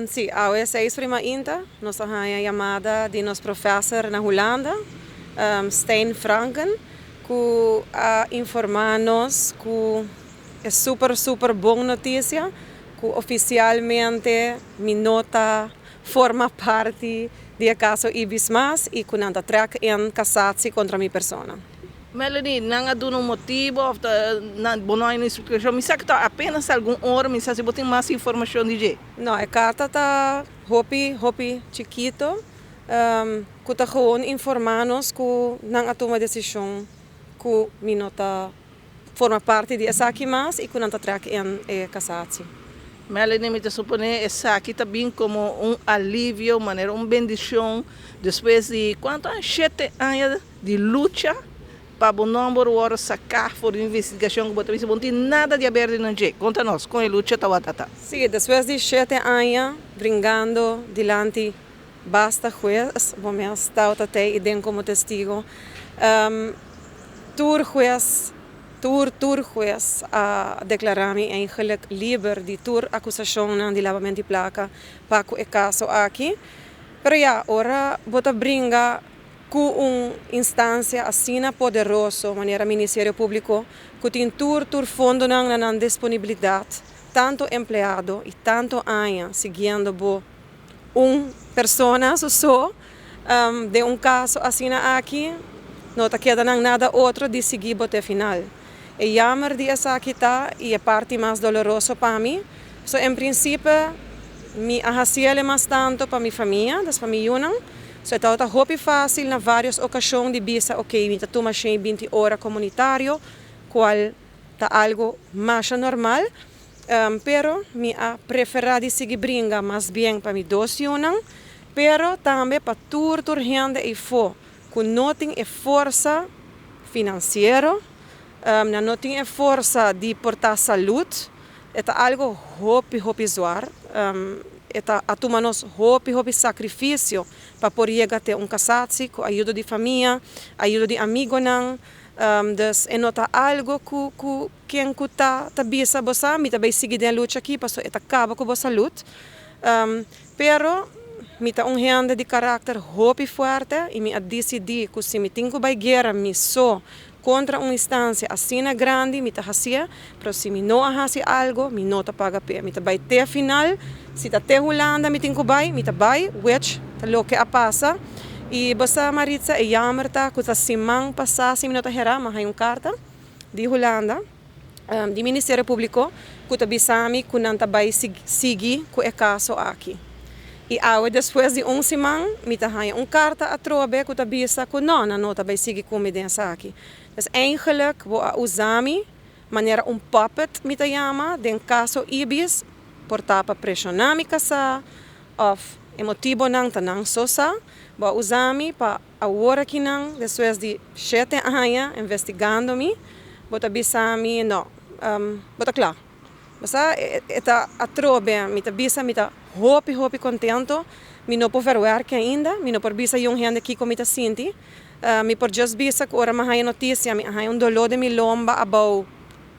Si, awe 6 or mainta, nos a haña yamada di nos profesor na Hulanda, Stijn Franken, ku a informá nos ku e super, super bon notisia, ku ofisialmente mi no ta forma parti di e kaso Ibis mas i ku nan ta trek in cassatie kontra mi persona. Melanie, nan a duna un motibu òf nan bo no tin splikashon? Mi sa ku ta apenas algun ora, mi sa si bo tin mas informashon di dje. No, e karta ta hopi, hopi chikitu, ku ta gewoon informá nos ku nan a tuma desishon ku mi no ta forma parti di esaki mas i ku nan ta trek in e cassatie. Melanie, mi ta suponé esaki tambe komo un alivio, manera un bendishon, despues di kuantu aña? 7 aña di lucha pa bo nòmber wòrdu saká for di investigashon ku bo no tin nada di aber no dje. Konta nos, kon e lucha tabata? Si, despues di 7 aña bringando dilanti basta hues, bo mes tabata ei komo testigu. Tur hues, tur hues a deklará mi eigenlijk liber di tur akusashon di labamentu di plaka pa e kaso aki. Pero ja, ora bo ta bringa ku un instansia asina poderoso, manera Ministerio Públiko, ku tin tur fondonan na nan disponibilidat, tantu empleado i tantu aña siguiendo bo un persona so, den un kaso asina aki, no ta keda nada otro di sigui bo te final. E jammer di esaki ta i e parti mas doloroso pa mi. So, en prinsipio, mi a hasié mas tantu pa mi famia, dus pa mi yunan. So, tabata hopi fásil na vários okashon di bisa, ok, mi ta tuma 120 ora komunitario, kual ta algu mas normal. Pero mi a preferá di sigui bringa mas bien pa mi dos yunan, pero tambe pa tur hende eifó, ku no tin e forsa finansiero, no tin e forsa di por ta salú, ta algu hopi, hopi zwaar. Ta a tuma nos hopi, hopi sakrifisio pa por yega te un cassatie, ku ayudo di famia, ayudo di amigunan. Dus e no ta algu ku ken ku ta bisa bo sa, mi ta bai sigui den lucha aki, paso e ta kaba ku bo salú. Pero mi ta un hende di karakter hopi fuerte i mi a disidí ku si mi tin ku bai guera mi so kontra un instansia asina grandi, mi ta hasié, pero si mi no hasi algu, mi no ta paga p'e. Mi ta bai te final, si ta te Hulanda mi tin ku bai, mi ta bai, which ta loke a pasa. I bo sa, Maritza, e jammer ta ku ta siman pasá, si mi no ta hera, m'a haña un karta di Hulanda, di Ministerio Públiko, ku ta bisa mi ku nan ta bai sigui ku e kaso aki. I awe, despues di un siman, mi ta haña un karta atrobe ku ta bisa ku no, nan no ta bai sigui ku mi den esaki. Dus eigenlijk bo a usa mi manera un puppet, mi ta yama, den kaso Ibis, por ta pa preshoná mi kasá, òf e motibunan ta nan so sa, bo a usa mi pa awor aki nan, despues di 7 aña investigando mi, bo ta bisa mi no, bo ta kla. Basta ta atrobe, mi ta bisa mi ta hopi, hopi kontentu, mi no por verwerk ainda, mi no por bisa un hende kiko mi ta sinti. Mi por just bisa ku ora mi haña notisia, mi haña un doló den mi lomba abou,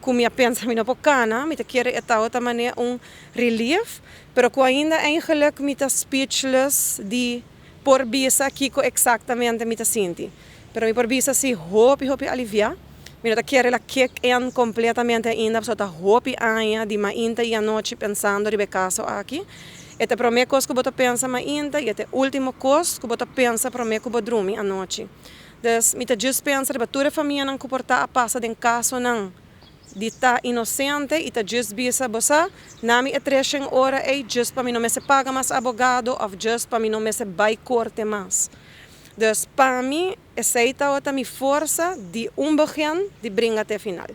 ku mi a pensa mi no por kana, mi ta kere e tabata manera un relief, pero ku ainda eigenlijk mi ta speechless di por bisa kiko eksaktamente mi ta sinti. Pero mi por bisa si hopi, hopi aliviá. Mi no ta kere el a kick in kompletamente ainda, pasobra ta hopi aña di mainta i anochi pensando riba e kaso aki. E ta promé kos ku bo ta pensa mainta i e ta último kos ku bo ta pensa promé ku bo drumi anochi. Dus mi ta just pensa riba tur e famianan ku por ta a pasa den kasonan di ta inosente i ta just bisa bo sa, na mi e 300 ora ei just pa mi no mester paga mas abogado òf just pa mi no mester bai korte mas. Dus pa mi, esei tabata mi forsa di un begin di bringa te final.